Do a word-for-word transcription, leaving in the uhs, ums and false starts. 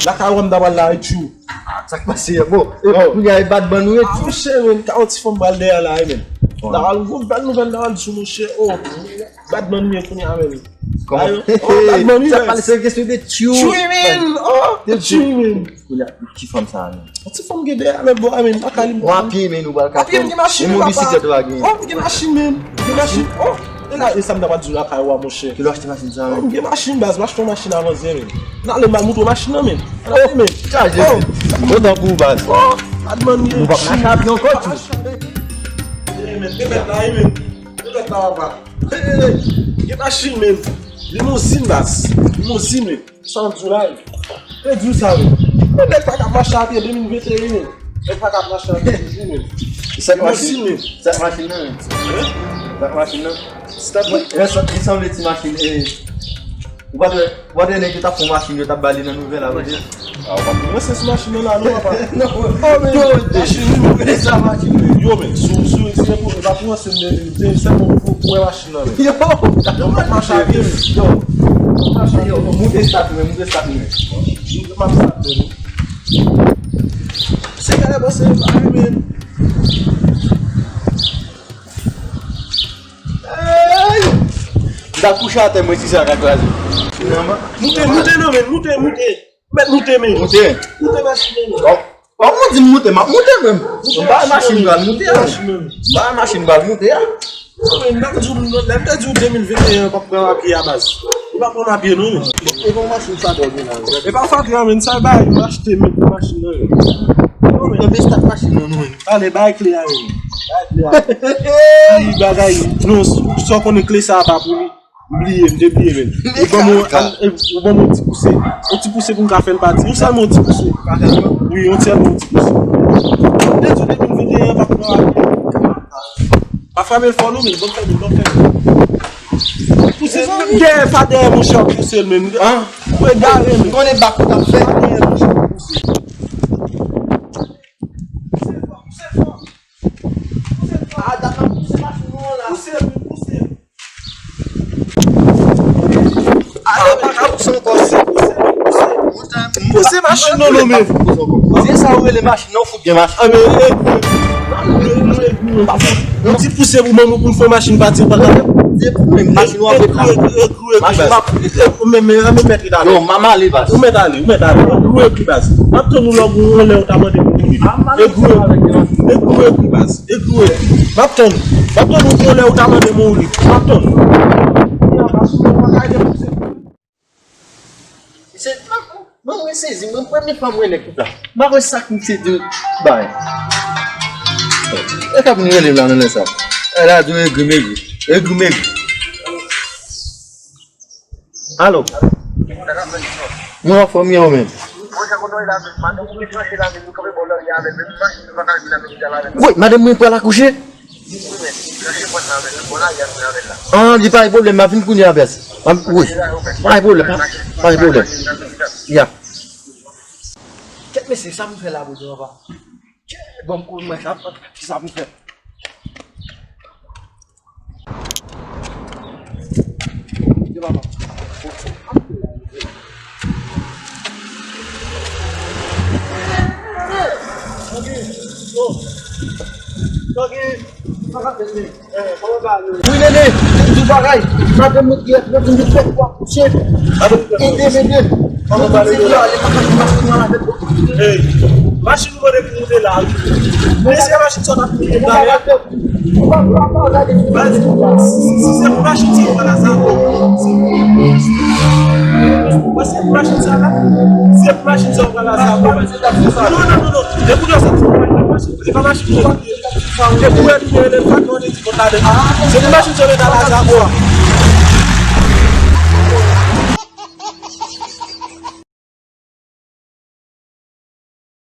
Lakay ou m ta pral la, e tchou. Sa k pase, bon? Kounye a, e bat bann ou, e tchou. Monchè, men, ka yon ti fanm pral dèyè la, e, men. Bon. N a pral gwo bèl nouvèl, n a pral di, monchè, oh, Batman li ye kounye a, men. Kòman? Ayo, oh, Batman li ye. Sa pale se kesyon de tchou. Tchou, men. Oh, de tchou, men. Kounye a, ki fanm sa a, men? Yon ti fanm gen dèyè lòt bò a, men. Lakay li. Ou a pye, men, ou pral ka. A pye, m gen machin, papa. E mwen bisiklèt ou a gen? Oh, m gen machin, men. M gen machin. Oh, e la, e sa m ta pral di w lakay ou a, monchè. Ki lè w achte machin sa, men? Oh, m gen machin, baz. M achte yon machin avan yè, men. N ale, m al montre w machin nan, men. N ale, men. Chaje, men. Kontan pou ou, baz. Oh, Batman li ye. Nou p ap mache a pye ankò, tchou. E, men, e, men, la, e, men. Repèt la, papa. Hey, hey, hey. Gen machin, men. Limozin, baz. Limozin, men. Sa w di la, men. Te di w sa, men. Men nèg pa ka mache a pye de mil venteyen, men. Nèg pa ka mache a pye toujou, men. Sa k machin, limozin, men. Sa k machin nan, men. Hein? Sa k machin nan. Stop. Mwen, mwen sa, li sanble ti machin, eh. Ou pa t wè, ou pa t wè nèg yo t ap fè machin, yo t ap ba li nan nouvèl a, wi. Ah, ou pa t wè sens machin nan la, non, papa. Non, oh, men, yo, machin, wi, men sa machin, wi. Yo, men, sou, sou, se pou, e pa pou ansen de, de, se pou, pou, pou wè machin nan, men. Yo, yo, m ap mache a pye, men. Yo, m ap mache a pye, yo, moute stat, men, moute stat, men. Moute, m ap stat, men. Se gade, bon, se, a, men. Ey! M ta kouche atè, mwen, si se a ka kraze. Moute, moute, non, men, moute, moute. Mèt moute, men. Moute. Moute machin nan, men. Bon, bon, ou di m moute, m ap moute, men. M pa machin pral moute a. Machin nan, men. M pa machin pral moute a. Non, men, lè m di w, lè m te di w de mil venteyen an p ap pran a pye a, baz. Li pa pran a pye, non, men. E bon machin sa dòmi la, men. E pa fatra, men, sa bay, m achte, men, machin nan, men. Non, men. Kenbe stat machin nan, non, men. Ale, bay kle a, men. Bay kle a. Li bagay, non, sa w konnen kle sa a pa pou li. M bliye, m te bliye, men. Ou ban mwen, ou ban mwen ti pouse. Yon ti pouse pou m ka fè l pati. Yon sèlman yon ti pouse. Wi, yon sèlman yon ti pouse. M te di w de mil venteyen an pa pran a pye. Pa frape l fò non, men. Ban m fè l, ban m fè l. Pouse l. Dèyè, pa dèyè, monchè, pouse l, men. An? Ou egare, men. M konnen bak ou t ap fè. Pa dèyè, monchè, pouse l. Pouse l fò, pouse l fò. Pouse l fò. Ah, dat ap pouse machin nan la. Pouse l, men, pouse l. Ale, men, pa ka pouse ankò, si. Pouse machin nan, non, men. Se sa ou rele machin nan, ou fout gen machin. Ah, men, e, e, e, e, e, e, yon ti pouse pou manman pou l fè machin pati, ou pa ka fè. Se pou mwen, machin w ap ret la. Machin w ap ret la. Men, men, men, mèt ale. Non, m a m ale, baz. Ou mèt ale, ou mèt ale. Egri egri, baz. M ap tann ou lòk yon lè ou ta mande m mouri. Egri egri. Egri egri, baz. Egri egri. M ap tann ou. M ap tann ou yon lè ou ta mande m mouri. M ap tann ou. Se, mwen, mwen sezi, mwen premye fwa mwen wè nèg konsa. M pa konn sa k misye di bay. E k ap vin rele m la nan lè sa. E la di egri megri. Egri megri. Alo. Mwen anfòm, e ou menm? Wi, madanm mwen pral akouche. Ah, di pa gen pwoblèm, m ap vin kounye a, bès. Wi, pa gen pwoblèm, pa gen pwoblèm. Ya. Kèt mesye, sa pou fè la, bro, papa. Bon, pou mwen, sa, sa pou fè. Wi, Nene, di bagay. Madanm mwen ki ap mwen vin fè kwa kouche. Ede, Nene. Hey, machin ou mande pou moute la, wi. Mesye, machin sa w t ap moute la, wi. Baz, si, si se pou machin sa w pral la sa, bro. Si se pou machin sa la, si se pou machin sa w pral la sa, bro. Non, non, non, non. Depi w soti, machin, se pa machin sa. Se pou wè li te rele l, pa t wè li te di kont la de. Se pou machin sa w rele la sa, bro.